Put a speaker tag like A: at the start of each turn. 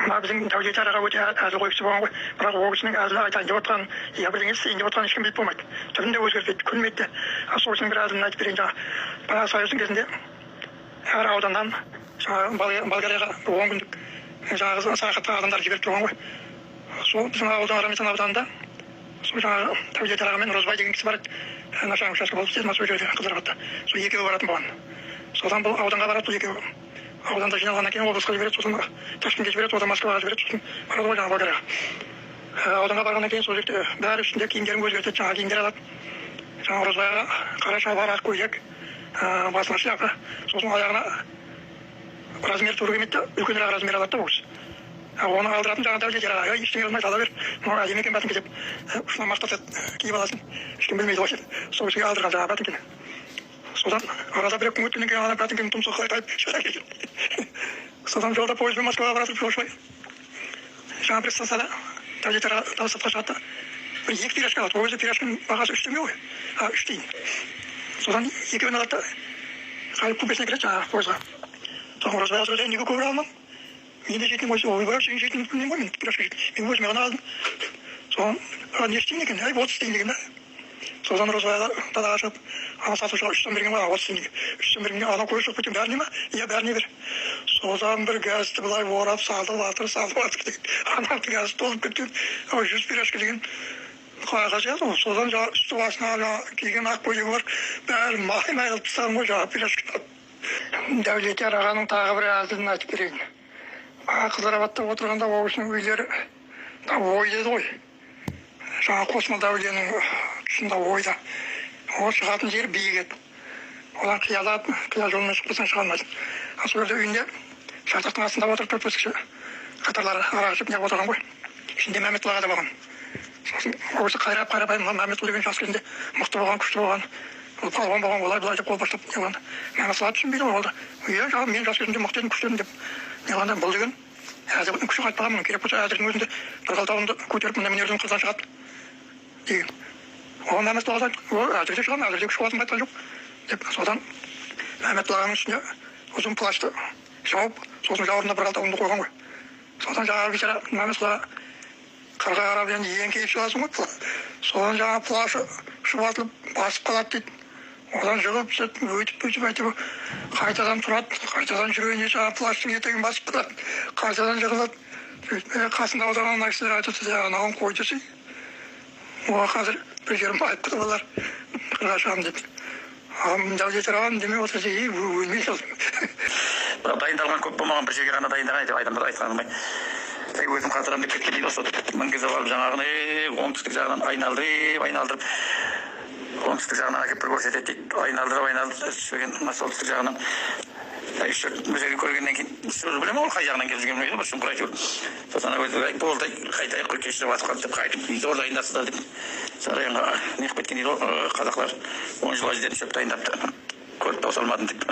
A: Мына біздің Дәулетияр аға өте әзілқой кісі болған ғой. Бірақ ол кісінің әзіл айтайын деп отқанын, я бірдеңе істейін деп отқанын ешкім біліп болмайды. Түрін де өзгертпейді, күлмейді де. Ал сол кісінің бір әзілін айтып берейін. Жаңағы баяғы союздың кезінде әр ауданнан жаңағы Болгарияға 10 күндік жаңағы саяхатқа адамдар жіберіп тұрған ғой. Сол біздің ауылдың, Рамитан ауданында, сол жаңағы Дәулетияр аға мен Розбай деген кісі бар еді, начальник участка болып істеді ма сол жерде, Қызылордада. Сол екеуі баратын болған. Содан бұл ауданға барады бұл екеуі. Ауданда жиналғаннан кейін облысқа жібереді, сосын Ташкентке жібереді, одан Москваға жібереді, сосын барады ғой жаңағы Болгарияға. Ауданға барғаннан кейін сол жерде бәрі үстінде киімдерін өзгертеді, жаңа киімдер алады. Жаңағы Розбай аға қара шалбар, ақ көйлек, басына шляпа, сосын аяғына размер тура келмейді да, үлкенірек размер алады да ол кісі. Оны алдыратын жаңағы Дәулетияр аға: «Ей, ештеңе қылмайды, ала бер, мынау әдемі екен бәтіңке», — деп ұшынан мақтатады, «киіп аласың, ешкім білмейді ғой» деп. Сол кісіге алдырған жаңағы бәтіңкені. Содан арада бір екі күн өткеннен кейін ана бәтіңкенің тұмсығы қайқайып шыға келген. Содан жолда пойызбен Москваға бара жатып, жолшыбай жаңа бір станцияда Дәулетияр аға дауыстатқа шығады да, бір екі пирожка алады. Ол кезде пирожканың бағасы 3 теңге ғой, а 3 тиын. Содан екеуін алады да, қайып купесіне кіреді жаңағы пойызға. Содан Оразбай аға сұрайды: «Неге көбірек алмадың? Мен де жейтін ғой». «Ойбай, сен жейтін білмеймін ғой, мен пирожка жейтін, мен өзіме ғана алдым». Содан: «А неше тиын екен?» «Әй, 30 тиын», — деген да. Содан Розбай аға далаға шығып, ана сатушыға 3 сом берген ғой, 30 теңгеге 3 сом берген. Анау көзі шығып кеткен: «Бәріне ма?» «Иә, бәріне бер». Содан бір газды былай орап салып жатыр, салып жатыр деген, ана газ толып кеткен. 100 пирожка деген қаяққа сияды ғой? Содан жаңағы үсті басына жаңағы киген ақ көйлегі бар, бәрін май май қылып тастаған ғой жаңағы пирожка. Дәулетияр ағаның тағы бір әзілін айтып берейін. Қызыларбатта отырғанда ол кісінің үйлері ой деді ғой, жаңағы Қосмолда әулиенің тұсында, ойда. Ол шығатын жер биік еді, одан қиялап, қия жолмен шығып кетсең, шыға алмайсың. Ал сол жерде үйінде шатақтың астында отырып, төрт бес кісі қатарлары арақ ішіп неғып отырған ғой. Ішінде Мәметқұл аға да болған. Сосын ол кісі қайрап қайрап: «Ай, мына Мәметқұл деген жас кезінде мықты болған, күшті болған, ол палуан болған», олай былай деп қол бастап неғылғанда, Мәметқұл аға түсінбейді ғой. Ол да: «Иә, жаңағы мен жас кезімде мықты едім, күшті едім», — деп неғылғанда, бұл деген әзір күші қайтпаған мұның, керек болса әзірдің өзінде бір қалтауыңды көтеріп мына мына жерден қырдан шығады деген. Оған Мәметқұл аға: «О, әзірде шығамын, әзірде күш қуатым қайтқан жоқ», — деп. Содан Мәметқұл ағаның үстіне ұзын плащты жауып, сосын жауырынына бір қалта ұнды қойған ғой. Содан жаңағы бейшара Мәметқұл аға қырға қарап енді еңкейіп шығасың ғой, содан жаңағы плашы шұбатылып басып қалады дейді. Одан жығылып түседі, өйтіп бүйтіп әйтеуір қайтадан тұрады. Қайтадан жүргенде жаңағы плащтың етегін басып қалады, қайтадан жығылады. Сөйтіп қасында отырған ана кісілер айтады: «Анауын қой десей, оған қазір бір жерін байыпты болар, қырға шығамын», — деп. Дәулетияр ағам демей отырса, ей, өлмей қалдым.
B: Бірақ дайындалған көп болмаған, бір жерге ғана дайындаған әйтеуір. Адамдар айтқанымай, әй, өзім қатырамын деп кеткен дейді ғой. Сол мінгізіп алып, жаңағыны оңтүстік жағынан айналдырып айналдырып, оңтүстік жағынан әкеліп бір көрсетеді дейді. Айналдырып айналдырып түскен, мына солтүстік жағынан үш төрт бір жерге көргеннен кейін, өзі білемін ол қай жағынан келіп жүргенін білмейді ғой, бір шұңқыр әйтеуір. Сосын ана өзі: «Болды, қайтайық қой, кешіріп батып қалды», — деп қайтып зор дайындапсыздар деп сарайға неғып кеткен дейді ғой. Қазақылар 10 жылға жететін шөп дайындапты, көріп тауыса алмадым деп.